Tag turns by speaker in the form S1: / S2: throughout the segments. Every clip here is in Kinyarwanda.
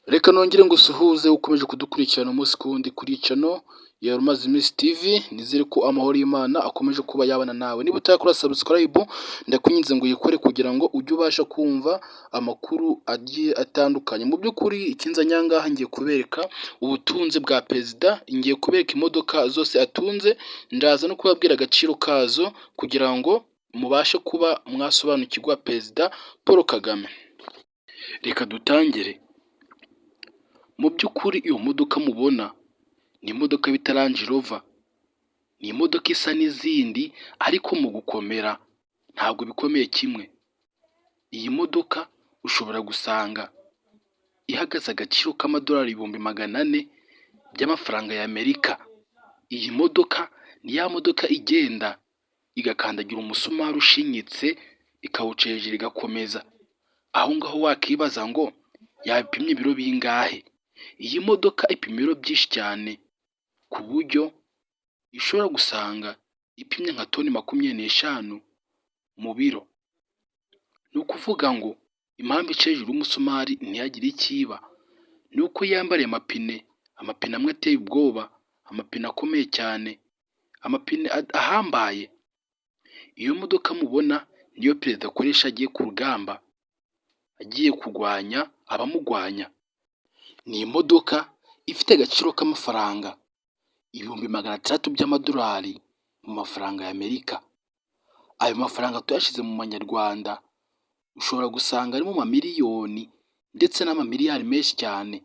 S1: Reka nongere ngusuhuze ukomeje kudukurikirana umunsi ku wundi kuri channel ya Rumaziminsi TV. Nizere ko amahoro y'Imana akomeje kuba yabana nawe. Niba utarakora subscribe, ndakwinginze ngo uyikore kugira ngo ujye ubasha kumva amakuru agiye atandukanye. Mu by'ukuri ikinzanye aha ngaha, ngiye kubereka ubutunzi bwa perezida, ngiye kubereka imodoka zose atunze, ndaza no kubabwira agaciro kazo kugira ngo mubashe kuba mwasobanukirwa Perezida Paul Kagame. Reka dutangire. Mu by'ukuri iyo modoka mubona ni imodoka bita Range Rover, ni imodoka isa n'izindi ariko mu gukomera ntabwo bikomeye kimwe. Iyi modoka ushobora gusanga ihagaze agaciro k'amadolari 400,000 by'amafaranga y'Amerika. Iyi modoka ni ya modoka igenda igakandagira umusumari ushinyitse, ikawuca hejuru igakomeza. Aho ngaho wakibaza ngo yapimye ibiro bingahe? Iyi modoka ipima ibiro byinshi cyane, ku buryo ushobora gusanga ipimye nka toni 25 mu biro. Ni ukuvuga ngo impamvu ica hejuru y'umusumari ntihagire icyo iba, ni uko yambariye amapine, amapine amwe ateye ubwoba, amapine akomeye cyane, amapine ahambaye. Iyo modoka mubona niyo perezida akoresha agiye ku rugamba, agiye kurwanya abamurwanya. Ni imodoka ifite agaciro k'amafaranga 600,000 by'amadolari mu mafaranga y'Amerika. Ayo mafaranga tuyashyize mu manyarwanda ushobora gusanga ari mu mamiliyoni ndetse n'amamiliyari menshi cyane.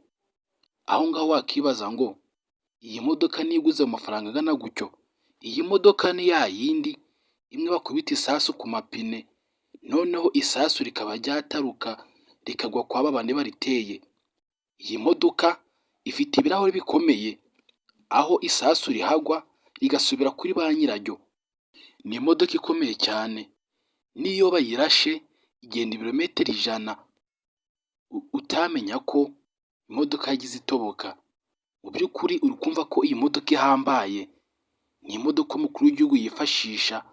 S1: Aho ngaho wakibaza ngo iyi modoka niba iguze amafaranga angana gutyo, iyi modoka ni ya yindi imwe bakubita isasu ku mapine, noneho isasu rikaba ryataruka rikagwa kwa babandi bariteye. Iyi modoka ifite ibirahuri bikomeye, aho isasu rihagwa rigasubira kuri ba nyiraryo. Ni imodoka ikomeye cyane, n'iyo bayirashe igenda ibirometero 100 utamenya ko imodoka yagize itoboka. Mu by'ukuri uri kumva ko iyi modoka ihambaye, ni imodoka umukuru w'igihugu yifashisha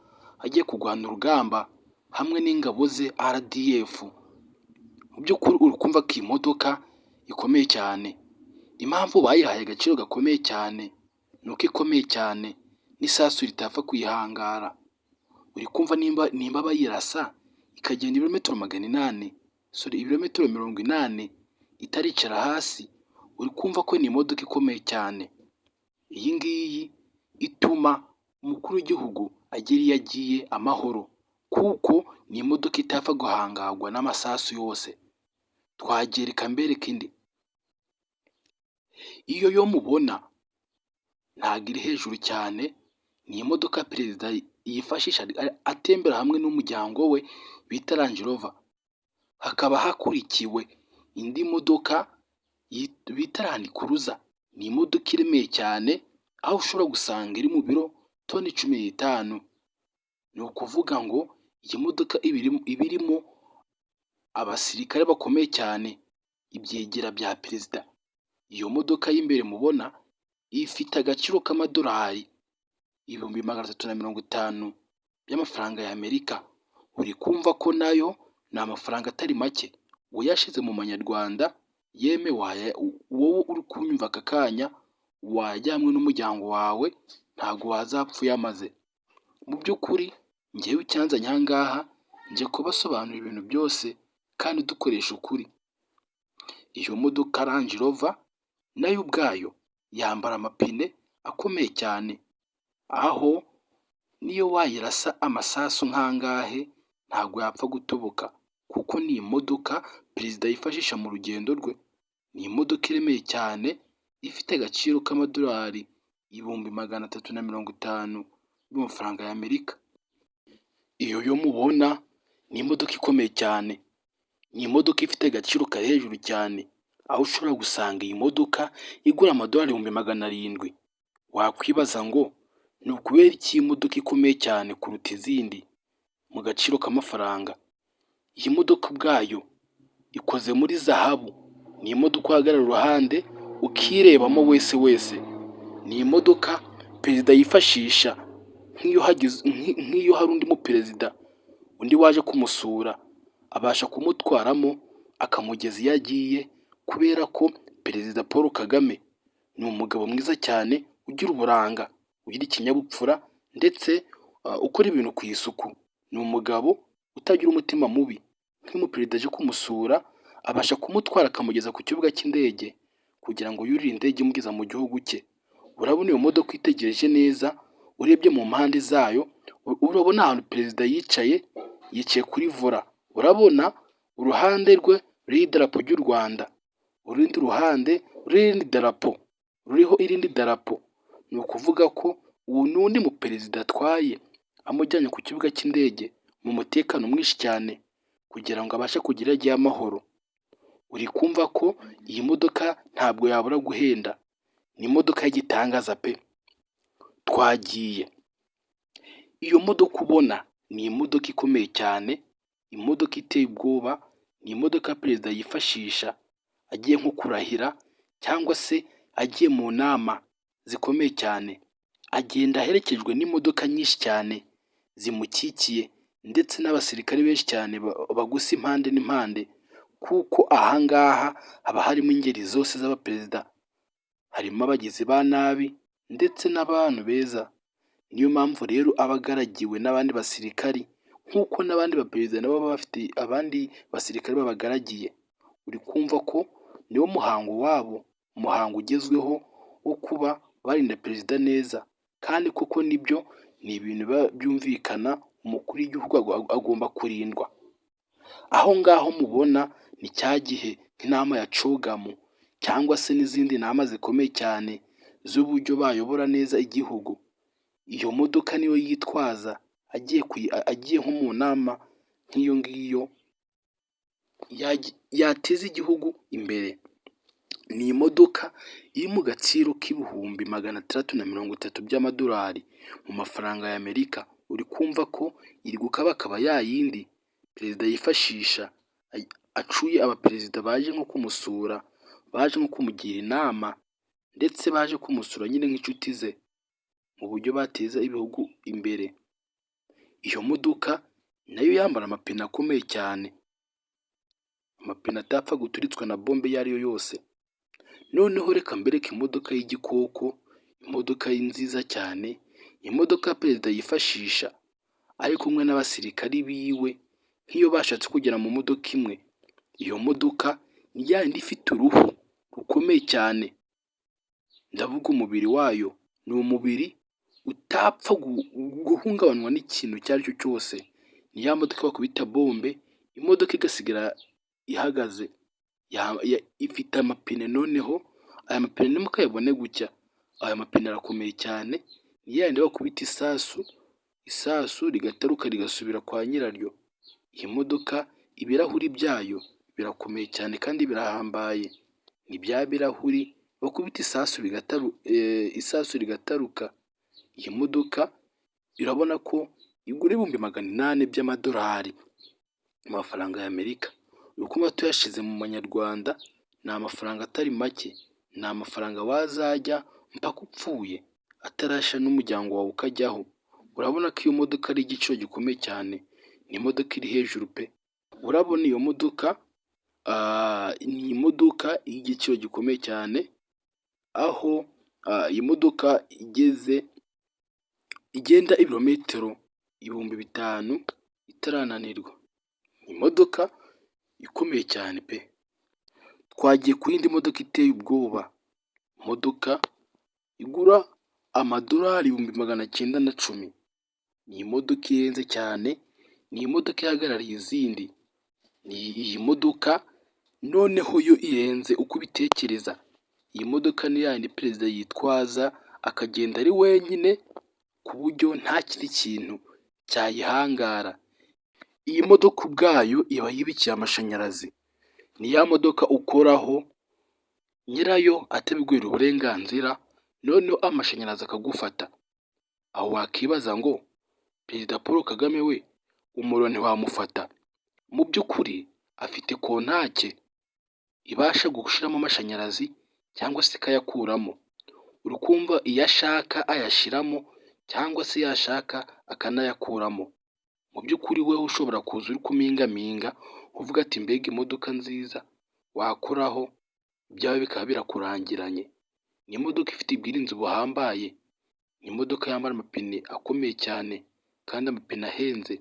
S1: agiye kurwana urugamba hamwe n'ingabo ze RDF. Mu by'ukuri uri kumva ko iyi modoka ikomeye cyane. Impamvu bayihaye agaciro gakomeye cyane ni uko ikomeye cyane n'isasu ritapfa kuyihangara. Uri kumva nimba bayirasa ikagenda ibirometero 800, sorry, ibirometero 80 itaricara hasi, uri kumva ko ni imodoka ikomeye cyane. Iyi ngiyi ituma umukuru w'igihugu agera iyo agiye amahoro, kuko ni imodoka itapfa guhangarwa n'amasasu yose. Twagiye, reka mbereke indi. Iyo yo mubona ntabwo iri hejuru cyane, ni imodoka perezida yifashisha atembera hamwe n'umuryango we bita Range Rover. Hakaba hakurikiwe indi modoka bita Land Cruiser, ni imodoka iremeye cyane, aho ushobora gusanga iri mu biro toni 15. Ni ukuvuga ngo iyi modoka iba irimo abasirikare bakomeye cyane, ibyegera bya perezida. Iyo modoka y'imbere mubona ifite agaciro k'amadolari 350,000 by'amafaranga y'Amerika. Uri kumva ko nayo ni amafaranga atari make. Uyashyize mu manyarwanda, yeme wowe uri kunyumva aka kanya, wajya hamwe n'umuryango wawe ntabwo wazapfa uyamaze. Mu by'ukuri njyewe icyanzanye aha ngaha, nje kubasobanurira ibintu byose kandi dukoresha ukuri. Iyo modoka Range Rover nayo ubwayo yambara amapine akomeye cyane, aho niyo wayirasa amasasu nk'angahe ntabwo yapfa gutoboka, kuko ni imodoka perezida yifashisha mu rugendo rwe. Ni imodoka iremeye cyane ifite agaciro k'amadolari 350,000 y'amafaranga y'Amerika. Iyo yo mubona ni imodoka ikomeye cyane, ni imodoka ifite agaciro kari hejuru cyane, aho ushobora gusanga iyi modoka igura amadolari 700,000. Wakwibaza ngo ni ukubera iki iyi modoka ikomeye cyane kuruta izindi mu gaciro k'amafaranga? Iyi modoka ubwayo ikoze muri zahabu, ni imodoka uhagarara iruhande ukirebamo wese wese. Ni imodoka perezida yifashisha nk'iyo hari undi muperezida undi waje kumusura, abasha kumutwaramo akamugeza iyo agiye. Kubera ko Perezida Paul Kagame ni umugabo mwiza cyane, ugira uburanga, ugira ikinyabupfura ndetse ukora ibintu ku isuku. Ni umugabo utagira umutima mubi. Nk'iyo umuperezida aje kumusura, abasha kumutwara akamugeza ku kibuga cy'indege kugira ngo yurire indege imugeza mu gihugu cye. Urabona iyo modoka uyitegereje neza, urebye mu mpande zayo, urabona ahantu perezida yicaye, yicaye kuri volant. Urabona uruhande rwe ruriho idarapo ry'u Rwanda, urundi ruhande ruriho irindi darapo, ruriho irindi darapo. Ni ukuvuga ko ubu ni undi muperezida atwaye amujyanye ku kibuga cy'indege mu mutekano mwinshi cyane kugira ngo abashe kugera iyo agiye amahoro. Uri kumva ko iyi modoka ntabwo yabura guhenda, ni imodoka y'igitangaza pe! Twagiye. Iyo modoka ubona ni imodoka ikomeye cyane, imodoka iteye ubwoba, ni imodoka perezida yifashisha agiye nko kurahira cyangwa se agiye mu nama zikomeye cyane. Agenda aherekejwe n'imodoka nyinshi cyane zimukikiye ndetse n'abasirikare benshi cyane bagose impande n'impande, kuko aha ngaha haba harimo ingeri zose z'abaperezida, harimo abagizi ba nabi ndetse n'abantu beza. Niyo mpamvu rero aba agaragiwe n'abandi basirikari nk'uko n'abandi baperezida nabo baba bafite abandi basirikare babagaragiye. Uri kumva ko niwo muhango wabo, umuhango ugezweho wo kuba barinda perezida neza, kandi koko nibyo, ni ibintu biba byumvikana, umukuru w'igihugu agomba kurindwa. Aho ngaho mubona ni cya gihe nk'inama ya CHOGM cyangwa se n'izindi nama zikomeye cyane z'uburyo bayobora neza igihugu. Iyo modoka niyo yitwaza agiye nko mu nama nk'iyo ngiyo yateza igihugu imbere. Ni imodoka iri mu gaciro k'630,000 by'amadolari mu mafaranga y'Amerika. Uri kumva ko iri gukabakaba ya yindi perezida yifashisha acuye abaperezida baje nko kumusura, baje nko kumugira inama ndetse baje kumusura nyine nk'inshuti ze mu buryo bateza ibihugu imbere. Iyo modoka nayo yambara amapine akomeye cyane, amapine atapfa guturitswa na bombe iyo ari yo yose. Noneho reka mbereke imodoka y'igikoko, imodoka nziza cyane, imodoka perezida yifashisha ari kumwe n'abasirikari biwe nk'iyo bashatse kugera mu modoka imwe. Iyo modoka ni ya yindi ifite uruhu rukomeye cyane, ndavuga umubiri wayo, ni umubiri utapfa guhungabanywa n'ikintu icyo ari cyo cyose. Ni ya modoka bakubita bombe, imodoka igasigara ihagaze, ifite amapine noneho, aya mapine ntimukayabone gutya, aya mapine arakomeye cyane, ni ya yandi bakubita isasu, isasu rigataruka rigasubira kwa nyiraryo. Iyi modoka ibirahuri byayo birakomeye cyane kandi birahambaye, ni bya birahuri bakubita isasu isasu rigataruka. Iyi modoka urabona ko igura 800,000 by'amadolari mu mafaranga y'Amerika. Uri kumva tuyashyize mu manyarwanda ni amafaranga atari make, ni amafaranga wazajya mpaka upfuye atarashira n'umuryango wawe ukajyaho. Urabona ko iyo modoka ari igiciro gikomeye cyane, ni imodoka iri hejuru pe! Urabona iyo modoka ni imodoka y'igiciro gikomeye cyane, aho iyi modoka igeze igenda ibirometero 5000 itarananirwa. Imodoka ikomeye cyane pe! Twagiye ku yindi modoka iteye ubwoba, imodoka igura amadolari 910,000. Ni imodoka ihenze cyane, ni imodoka ihagarariye izindi. Iyi modoka noneho yo irenze uko ubitekereza. Iyi modoka ni yayindi perezida yitwaza akagenda ari wenyine ku buryo nta kindi kintu cyayihangara. Iyi modoka ubwayo iba yibikiye amashanyarazi. Ni ya modoka ukoraho nyirayo atabiguhera uburenganzira, noneho amashanyarazi akagufata. Aho wakibaza ngo Perezida Paul Kagame we umuriro ntiwamufata? Mu by'ukuri afite kontake ibasha gushyiramo amashanyarazi cyangwa se ikayakuramo. Uri kumva iyo ashaka ayashyiramo cyangwa se yashaka akanayakuramo. Mu by'ukuri wowe ushobora kuza uri kumingaminga uvuga ati mbega imodoka nziza, wakoraho. Ibyawe bikaba birakurangiranye. Ni imodoka ifite ubwirinzi buhambaye, ni imodoka yambara amapine akomeye cyane kandi amapine ahenze,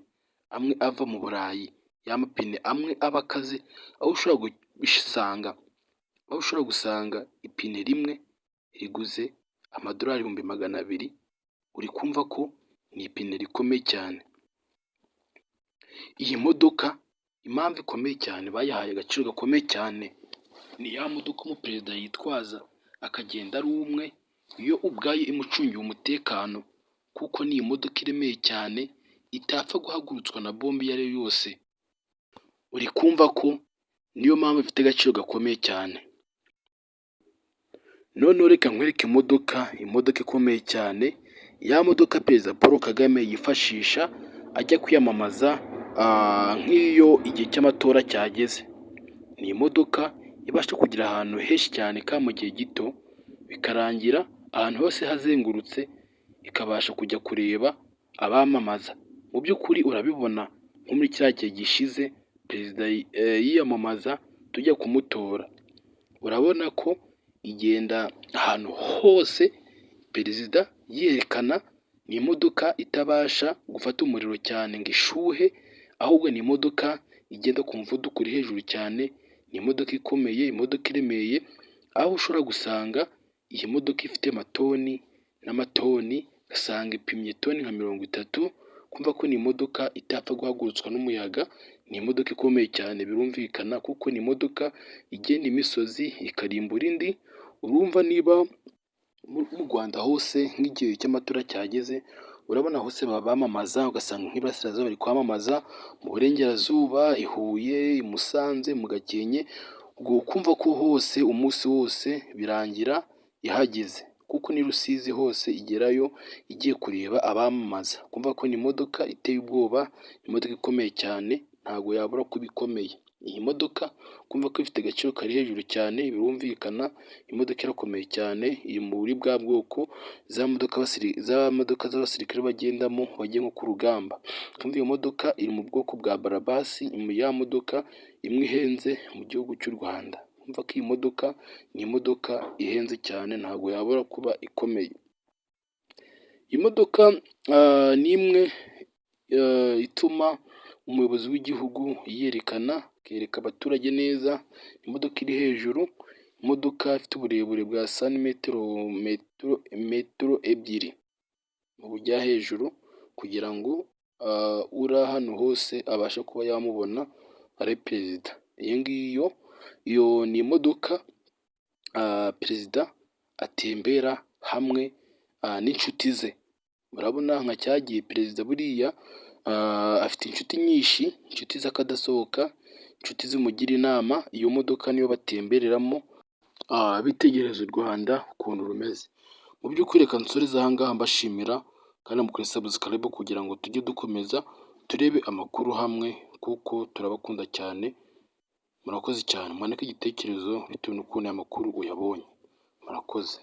S1: amwe ava mu Burayi, ya mapine amwe aba akaze, aho ushobora gusanga ipine rimwe riguze amadolari 200,000, uri kumva ko ni ipine rikomeye cyane. Iyi modoka impamvu ikomeye cyane, bayihaye agaciro gakomeye cyane, ni ya modoka umuperezida yitwaza akagenda ari umwe, yo ubwayo imucungiye umutekano, kuko ni imodoka iremeye cyane itapfa guhagurutswa na bombe iyo ari yo yose. Uri kumva ko niyo mpamvu ifite agaciro gakomeye cyane. Noneho reka nkwereke imodoka ikomeye cyane, ya modoka Perezida Paul Kagame yifashisha ajya kwiyamamaza nk'iyo igihe cy'amatora cyageze. Ni imodoka ibasha kugera ahantu henshi cyane kandi mu gihe gito, bikarangira ahantu hose hazengurutse, ikabasha kujya kureba abamamaza. Mu by'ukuri urabibona nko muri kiriya gihe gishize perezida yiyamamaza tujya kumutora, urabona ko igenda ahantu hose perezida yerekana, ni imodoka itabasha gufata umuriro cyane ngo ishyuhe, ahubwo ni imodoka igenda ku muvuduko uri hejuru cyane, ni imodoka ikomeye, imodoka iremereye, aho ushobora gusanga iyi modoka ifite amatoni n'amatoni, ugasanga ipimye toni nka 30, kumva ko ni imodoka itapfa guhagurutswa n'umuyaga, ni imodoka ikomeye cyane birumvikana, kuko ni imodoka igenda imisozi ikarimbura indi, urumva niba mu Rwanda hose nk'igihe cy'amatora cyageze, urabona hose baba bamamaza, ugasanga nk'iburasirazuba bari kwamamaza, mu burengerazuba, i Huye, i Musanze, mu Gakenke, ubwo ukumva ko hose umunsi wose birangira ihageze, kuko n'i Rusizi hose igerayo igiye kureba abamamaza, kumva ko ni imodoka iteye ubwoba, imodoka ikomeye cyane, ntabwo yabura kuba ikomeye. Iyi modoka kumva ko ifite agaciro kari hejuru cyane birumvikana, imodoka irakomeye cyane, iri muri bwa bwoko za modoka z'abasirikare bagendamo bagiye nko ku rugamba. Kumva iyo modoka iri mu bwoko bwa Brabus, ya modoka imwe ihenze mu gihugu cy'u Rwanda. Urumva ko iyi modoka ni imodoka ihenze cyane, ntabwo yabura kuba ikomeye. Iyi modoka ni imwe ituma umuyobozi w'igihugu yiyerekana, akereka abaturage neza, imodoka iri hejuru, imodoka ifite uburebure bwa santimetero metero 2 mu bujya hejuru, kugira ngo uri ahantu hose abashe kuba yamubona ari perezida. Iyo ngiyo iyo ni imodoka perezida atembera hamwe n'inshuti ze. Urabona nka cya gihe perezida buriya afite inshuti nyinshi, inshuti z'akadasohoka, inshuti zimugira inama, iyo modoka niyo batembereramo bitegereza u Rwanda ukuntu rumeze. Mu by'ukuri reka nsoreze aha ngaha mbashimira kandi mukore subscribe kugira ngo tujye dukomeza turebe amakuru hamwe, kuko turabakunda cyane, murakoze cyane. Mwandike igitekerezo bitewe n'ukuntu aya makuru uyabonye, murakoze.